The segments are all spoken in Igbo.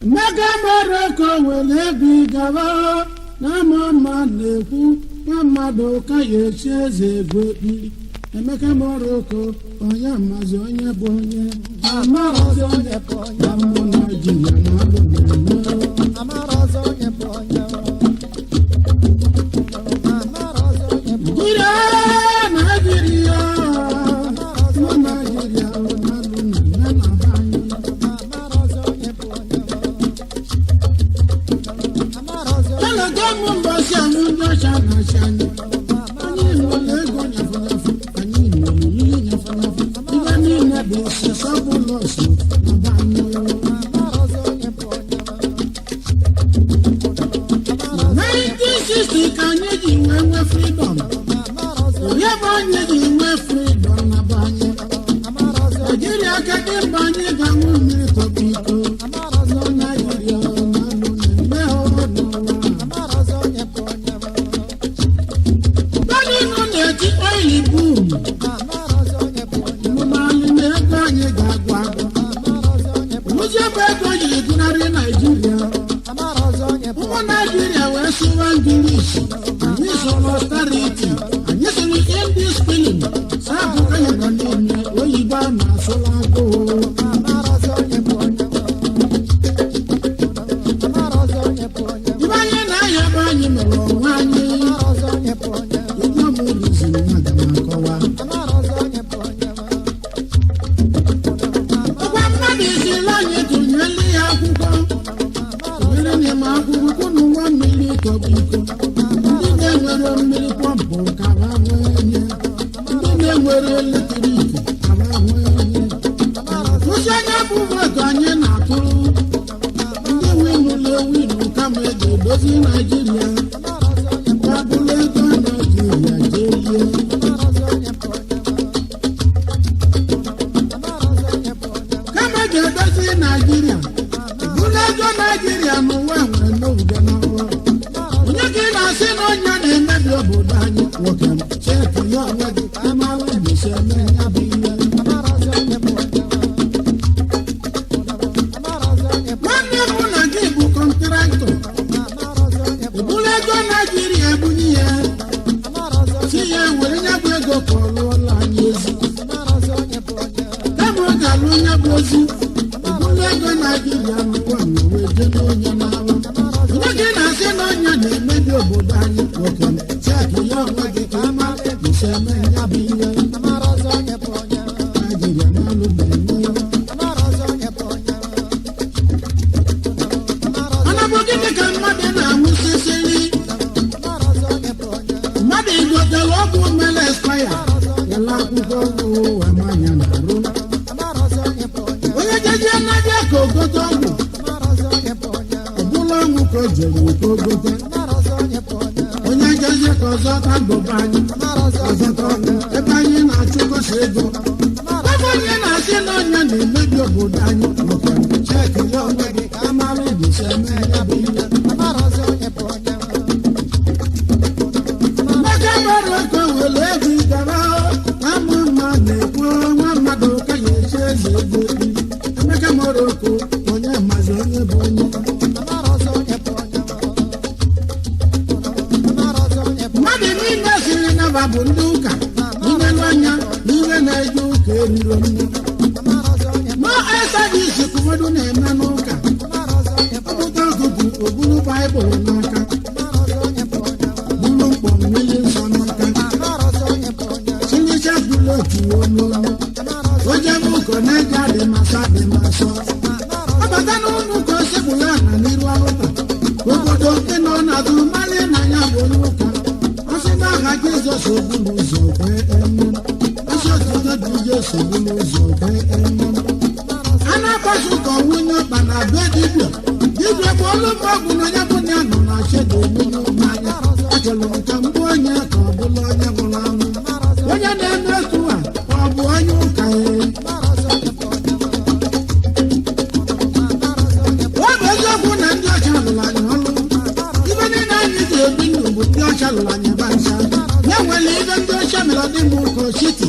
Mmega Morocco were egwu gaba na ama mma na-ekwu nwa mmadụ ka ya echi eze ego ekpiri. Emeka Morocco, onye mazi onye bụ onye amarozi onye bụ onye. Na mmụ Naijiria na-alụ na-eme. Amara ọzọ onye bụ onye. Amara ọzọ onye bụ Nigeria, Nigeria, mmụ Naijiria na-alụ na-eme na be anyị. Amara ọzọ onye bụ onye. Amara ọzọ. Eleta m mbọsị anyị ndị ọcha na-achị anyị. Anyị nwere ego nyafu nyafu, anyị nwere mmiri nyafu nyafu. Ibe niile bụ sọsọ na be anyị. Amara ọzọ onye bụ onye. 1960 ka anyị ji wee nwee freedom. Amara ọzọ. Onye bụ anyị ji nwee freedom na be anyị? Amara ọzọ. Naijiria, kedu mgbe anyị ga-aṅụ mmiri tọgbọ iko? Amara ọzọ. Nọ Naijiria na-alụ na-eme n'ụwa. Amara ọzọ onye bụ onye. Mmadụ nọ na-eti oil boom. Amara ọzọ onye bụ onye. Mmanụ na ego anyị ga-agwụ agwụ. Amara ọzọ onye bụ. Ụzọ ebe ego jiri gụnarị Naijiria. Amara ọzọ onye bụ. Ụmụ Naijiria wee sụwa English. Anyị sụrụ austerity. Anyị sụrụ indiscipline. Sapụ ka ya nọ n'ime oyibo a na-asụla agụụ. Amara ọzọ onye bụ onye. Amara ọzọ onye bụ onye. Ibe anyị na-aya ebe anyị mere onwe anyị. Amara ọzọ onye bụ onye. Ịjụ m rụziri nwa ga m akọwa. Amara ọzọ onye bụ onye. Ọkwa mmadụ isiri anyị tụnyere ya akwụkwọ. Tụnyere ya ma akwụkwọ kwụnụ nwa mmiri tọgbọ iko. Ndị na-enwere mmiri pọmpụ ka ha nwee nye. Ndị na-enwere eletrik ka ha nwee nye. Kwụsị anya bụ vootu anyị na-atụrụ. Ndị winụlụ ewinu kama e ga-edozi Naijiria. Ka bụrụ ego Naijiria jee lie. Kama e ga-edozi Naijiria, bụrụ ego Naijiria n'ụwa nwere n'obodo n'ọrụ. Onye ka ị na-asị na onye na-emebi obodo anyị? Nwoke m, cheki ya onwe gị amara mesi eme ya bụ ihe. Nwanne m na gị bụ contractor. Ebulu ego Naijiria ebunye ya, si ya were ya bụ ego ka ọ lụọla anyị ezi. Kama ọ ga-alụ onye bụ ozi, ebulu ego Naijiria n'ụwa na wee jee n'onye n'arụ. Onye ka ị na-asị na onye na-emebi obodo anyị? Nwoke m, cheki ya onwe gị ka amara mesi eme ya bụ ihe. Naijiria n'alụ na-eme. Mana bụ gịnị ka mmadụ na-aṅụ sisiri? Mmadụ igotere ọgwụ mere expire, yala akwụkwọ ọgwụ amanya na-arụ. Onye jeje n'abịa ka ogote ọgwụ, ọbụla ọnwụ ka o jere ka ogote. Onye jeje ka ọzọta ndụba anyị, ọzọta ọgwụ ebe anyị na-achụgosi ego. Ebe onye na-asị na onye na-emebi obodo anyị, nwoke cheki ya onwe gị ka amara ibisi eme ya bụ ihe. Emeka Morocco were ego gara ama mma na-ekwu nwa mmadụ ka ya echi eze ego. Emeka Morocco, onye mazi onye bụ onye. Mmadụ niile siri naba bụ ndị ụka n'ilelu anya n'ihe na-eje ụka eriro nne. Ma esadisi ka ụfọdụ na-eme n'ụka. Ọpụta ọkụkụ oburu Baịbụl n'aka, buru mkpọ mmiri nsọ n'aka, silicha bụrụ otu n'olu. Onye bụ ụkọ na-eje adị masọ adị masọ. Ọbata n'ụlọ ụka osekpụrụ ala n'iru alụta. Obodo nke nọ n'azụ mmalị na ya bụ onye ụka. Ọsị n'aha Jizọs obulu ụzọ kwee eme. Ọsị otuto dị Jesu obulu ụzọ kwee eme. A na-agbaso ụka nwunye ọkpa na be dibịa. Dibịa bụ olu ọgwụ na onye bụ na ya nọ na chedo onye mmanya. Achọrọ m ka m bụ onye ka ọ bụla onye nwụrụ anwụ. Onye na-eme etu a, ọ bụ onye ụka ya? Ọ bụ eziokwu na ndị ọcha lụrụ anyị ọlụ. Ibe niile anyị ji ebi ndụ bụ ndị ọcha lụrụ anyị bancha. Ya nwere ibe ndị ọcha mere dị m ụkọ chiti.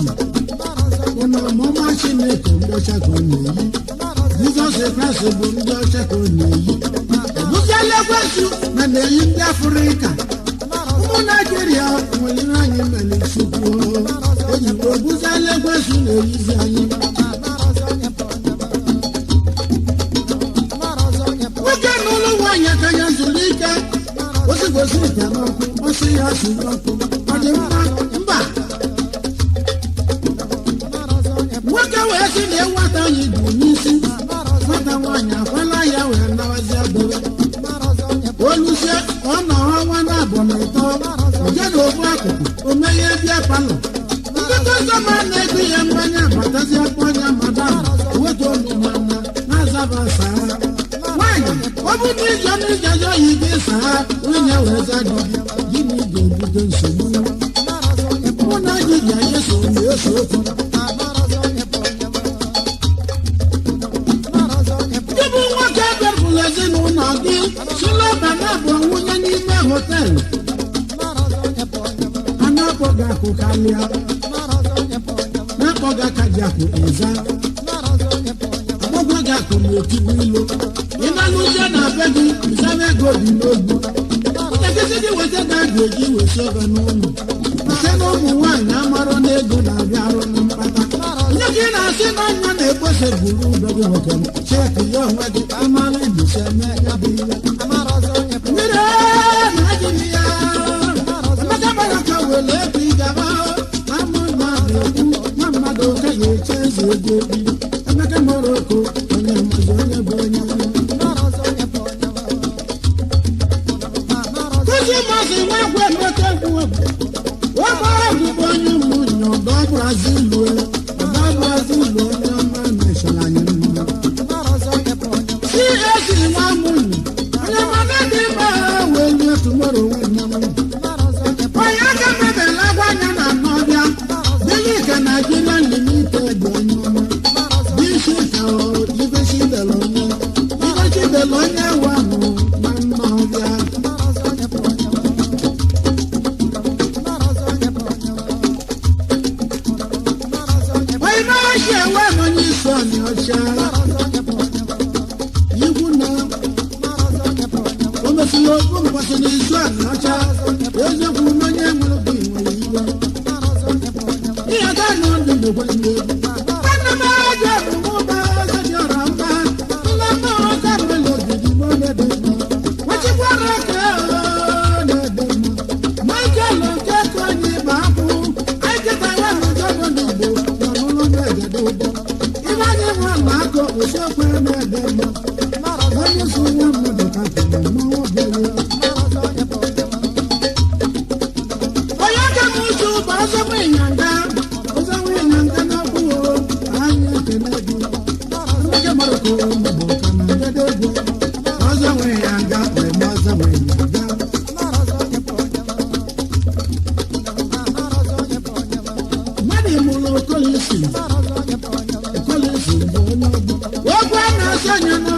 Bụ na ọmụma Chineke ndị ọcha ka ọ na-eyi. Jizọs Kraịst bụ ndị ọcha ka ọ na-eyi. na-eyi ndị Afrịka. Ụmụ Naijiria nwere ihe anyị mere Chukwu ejikwa oguzala ekwesu na-eyizi anyị. Nwoke na ụlọ nwaanyị aka ya zuru ike, osigosi ite n'ọkụ, ọsị ya suru ọkụ, ọ dị mma? Mba. Nwoke wee sị na nwata anyị bụ n'isi nwata nwaanyị akwala ya wee nawazi dobe olusie ka ọ nọrọ ọnwa na abụọ na ịtọ, oje na ofu akụkụ o meghe bịa palọ, ndị kọstọma na-ego ihe mmanya batazi, akpọ anya madam, wetu olu mana na-azaba saa nwaanyị. Ọ bụ na ije n'ije oyi gị saa nwunye wee za gị, gịnị ga-ebute nsogbu? Mụ na gị ga-eso na-eso okwu. Gị bụ nwoke bịapụrụ ezinụlọ gị silọba na-abụ nwunye n'ime họteelụ, a na-akpọ gị akụ karịa, na-akpọ gị aka ji akụ ịza agbọgwa gị akụ na otigbu ilu. Ị na-alụzie na be gị nzama ego dị n'ogbu nkịtị gị, weta ga ga-eji wesi obe n'ụlọ site na ụmụ nwaanyị amarọ na ego na-abịa arụ na mkpata. Onye ka ị na-asị na anya na-ekpose buru ube gị? Nwoke m, cheki ya onwe gị, amara ibisi eme ya bụ ihe mmiri na ajịrị ya. Emeka gbara ka were ego ịgaba ama mmadụ ekwu na mmadụ ka ga-eche eze ego ebi. Emeka Moroko, onye mmazi, onye bụ onye kụzi masị nwa egwu. Emeka egwu egwu ọgbara egwu bụ onye ụmụnye ọdọ Brazil, ọdọ Brazil, onye ọma na-esoro anyị mma. CAC nwa mụnye onye mana dị mma wee nye tomorrow nwanne m. Onye aka mebela agwa anya na anọbịa dịghị ka Nigeria Limited, onye ọma bisi ka ibechidele onye ibechidele onye wanụ na nnọbịa. Onye na-achị enwe m onye isi ọnị ọcha ikwu na o mesịrị okwu mkpọsị n'izu ọnị ọcha. Eziokwu na onye nwere obi nwere iwe ihe ga na ndụ na-ekwe ndị nwanne m aja bụ eze dị ọra mma nne m ọka nwere ogidi na-ede mma nwechikwara ka na-ede mma. Michael Okeke onye ịba akwụ anyị kịta ya n'ụjọ nọ n'Igbo nọ n'ụlọ na-egede ụgbọ ibe anyị nwa na akụ osikwe na-ede mma onye so nwa mmadụ ka tụrụ mmanwụ bịara. Onye aka m uche ụba ọzọnwa ịnyanga, ọzọnwa ịnyanga n'ọkwụ anyị ekele gị. Emeka Moroko mbụ ka na ndede egwu ọzọnwa ịnyanga wee ma ọzọnwa ịnyanga. Mmadụ mụrụ Okolisi, Okolisi bụ onye ọgbọ okwu a na-asị onye na